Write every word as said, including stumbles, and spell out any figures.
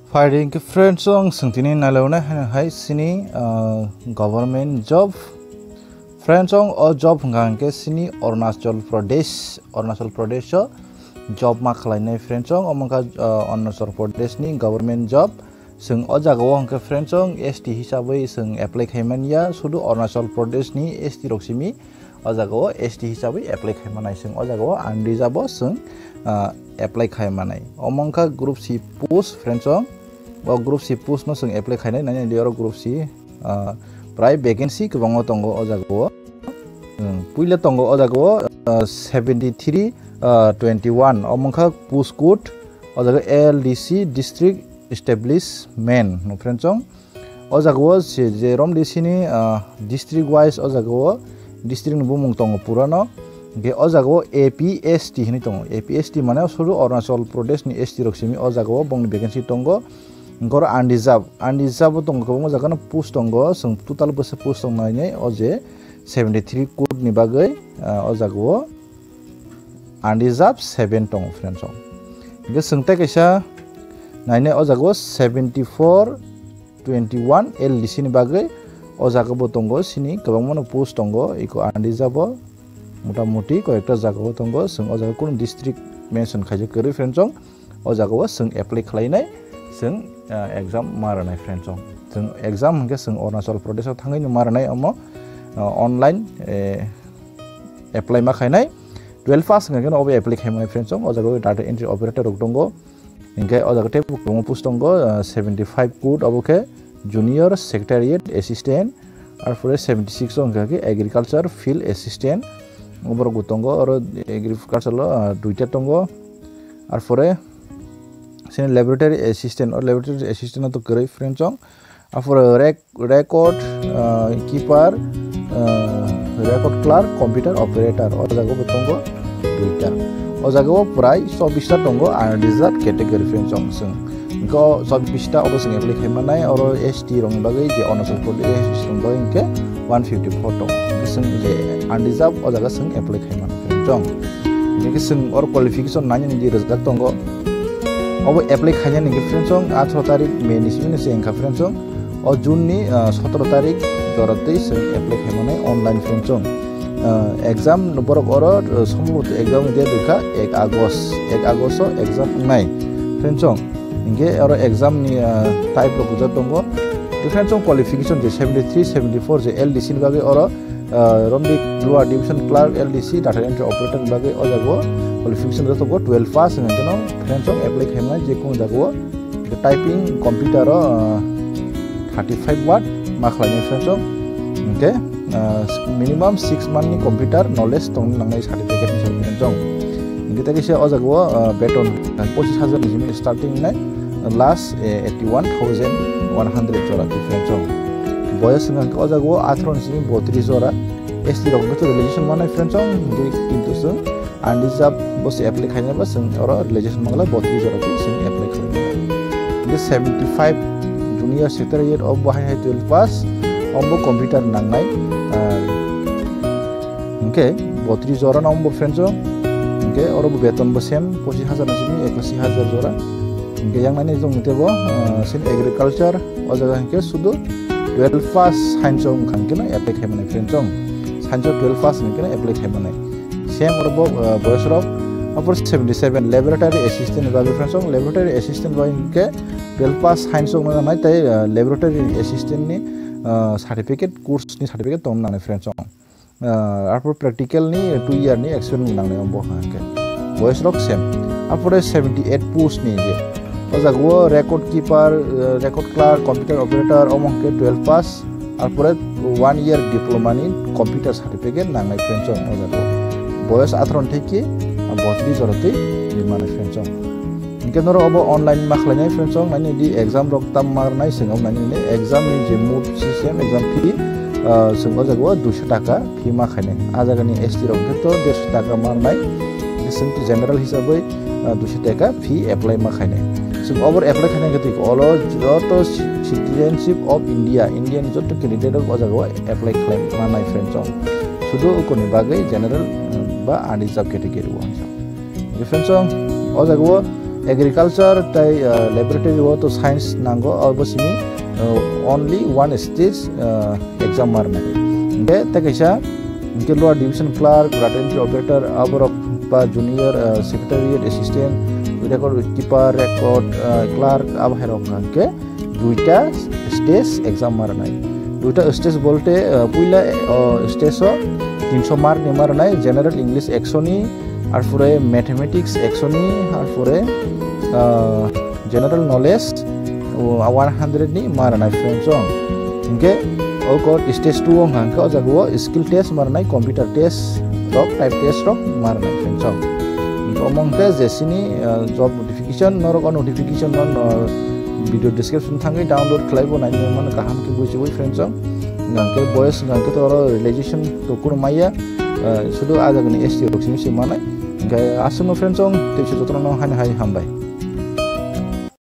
Firing ke friends ong sengtini nalauna hana hai sini, ah, government job. Friends ong o job hingka hingke sini Arunachal Pradesh, Arunachal Pradesh o job ma khlainai friends ong, omo wngkha, ah, Arunachal Pradesh ni government job. Seng o jaga o hingke friends ong S T hisabwi seng apply khaimani ya, sudu Arunachal Pradesh ni S T rok simi o jaga o S T hisabwi apply khaimanai seng o jaga o ang rijabo seng, ah, apply khaimanai. Omo wngkha group C post friends ong. O group C post no seng apply khainai, nai nai di oro group C, ah, prai vacancy kwbangma tongo o jaga o. Hmm, puila tongo o jaga o, ah, seventy three, ah, twenty one. Omo wngkha post code o jaga L D C district establishment no friends ong. O jaga o se je rom D C ni, ah, district wise o jaga o district ni bumung tongo pura no. Hingke o jaga o A P S T hinui tongo. A P S T mane sudu Arunachal Pradesh ni S T rok simi o jaga o bongni vacancy tongo. Hingke oro unreserved, unreserved bo tongo kwbangma jaga no post tongo. Chwng total bwsa post tong nai nai o je seventy three code ni bagwi, ah, o jaga o unreserved seven tongo friends ong. Hingke chwng tei kaisa nai nai o jaga o seventy four twenty one L D C ni bagwi o jaga bo tongo, sini kwbangma no post tongo, iko unreserved bo mota moti koyekta jaga o tongo, chwng o jaga kunu district mention khaijak kwrwi friends ong, o jaga o chwng apply khlainai, chwng, ah, exam ma rwnai friends ong. Chwng exam hwnkhe chwng Arunachal Pradesh o thangwi no ma rwnai omo, ah, online, eh, apply ma khainai. Twelve pass hwnkhe no obo apply khaimani friends ong, o jaga o data entry operator rok tongo. Hingke o jaga tei kwbangma post tongo, ah, seventy five code obo khe junior secretariat assistant, arpore seventy six o hingka khe agriculture field assistant, oborok bo tongo, oro agriculture o, ah, duita tongo, arpore sini laboratory assistant, o laboratory assistant o to kwrwi friends ong, arpore rek record, ah, keeper, ah, record clerk, computer operator, o jaga bo tongo duita. O jaga o prai chobbish ta tongo unreserved category friends ong chwng. Hingke o chobbish ta obo chwng apply khaimanai, oro S T rokni bagwi je Arunachal Pradesh S T rokni bagwi hingke one fifty four tongo. Hingke chwng je unreserved o jaga chwng apply khaimanai friends ong. Hingke chwng oro qualification nainani je rwjak tongo. Obo apply khainani hingke friends ong atharo tarik May ni simi se wngkha friends ong. O June ni, ah, sotoro tarik jora tei chwng apply khaimanai online friends ong. Ah, exam borok oro, ah, somboto exam ni date wngkha ek August, ek August o exam wngnai friends ong. Hingke oro exam ni, ah, type rok bujak tongo. Tei friends ong qualification je seventy three, seventy four je L D C ni bagwi oro, ah, romdi lower division clerk L D C data entry operator ni bagwi o jaga o qualification joto bo twelve pass wngkha keno friends ong apply khaimai je kunu jaga o. Typing computer o, ah, thirty five watt ma khlainai friends ong. Hingke, ah, minimum six month ni computer knowledge tongna nangnai certificate ni sal friends ong. Hingke tei kisa o jaga o, ah, beton pochis hajar ni simi starting nai last, eh, eighty one thousand one hundred jora twi friends ong. Boyos hingka khe o jaga o atharo ni simi botris jora. S T rok hingke to relaxation manai friends ong, hingke kintu chwng unreserved bo se apply khainai ba chwng oro relaxation mangla botris jora twi chwng apply khainai. Hingke seventy five junior secretariat o bo hai hai twelve pass, o bo computer nangnai, ah, hingke botris jora no bo friends o, hingke oro bo beton bo same pochis hajar ni simi ekashi hajar jora. Hingke yang nani jong tebo, ah, sin agriculture o jaga hingke sudu twelve pass science o wngkha hingke no apply khaimani friends o, science o twelve pass hingke no apply khaimani. Same oro bo, ah, boyos rok, apor seventy seven laboratory assistant ni bagwi friends o, laboratory assistant bai hingke twelve pass science o wngna nai tei, ah, laboratory assistant ni, ah, certificate course ni certificate tongna nangnai friends o. Ah, arpor practical ni two year ni experience nangnai bo hingke. Boyos rok same. Apore seventy eight post ni je. O jaga o record keeper, eh, record clerk, computer operator, omo hingke twelve pass. Arpore one year diploma ni computer certificate nangnai friends o jaga o. Boyos atharo ni theke, ah, botris jora twi rimani friends o. Hingke norok obo online ma khlainai friends o, nai di exam rok tam ma rwnai swngo, nai di exam ni je mode system, exam fee, ah, swngo jaga o duiso taka fee ma khainai. A jaga ni S T rok hingke to derso taka ma rwnai. Hingke chwng general hisabwi, ah, duiso taka fee apply ma khainai. Chwng obo apply khainai hingke twi olo joto ci-, citizenship of India, India ni joto candidate rok o jaga o apply khlai manai friends o. Sudu ukoni bagwi general, ah, ba unreserved category o. Hingke friends o, o jaga o, Agriculture tei, uh, laboratory o to science nango, abo simi, uh, only one stage, uh, exam marnai. Hingke tei kaisa, hingke lower division clerk, data entry operator, aborok ba junior, uh, secretariat assistant, record keeper, record, uh, clerk, abo hai rok hingke duita stage exam marnai. Duita stage bolte, uh, puila, uh, stage o tinso mark ni marnai, general English ekso ni, arpore mathematics ekso ni, arpore, uh, general knowledge, uh, one hundred ni marnai friends o. Hingke o kok stage two o hingke o jaga o skill test marnai, computer test rok, type test rok marnai friends o. Hingke omo hingke jesini, uh, job notification, norok o notification no, no video description thangwi download khlaibo naini mano kaham khe bujiwi friends o. Hingke boys hingke to oro realization to kuno maya, uh, sudu a jagani S T rok simi se manai. Hingke aswkno friends o, tei se jotono hai hai hambai.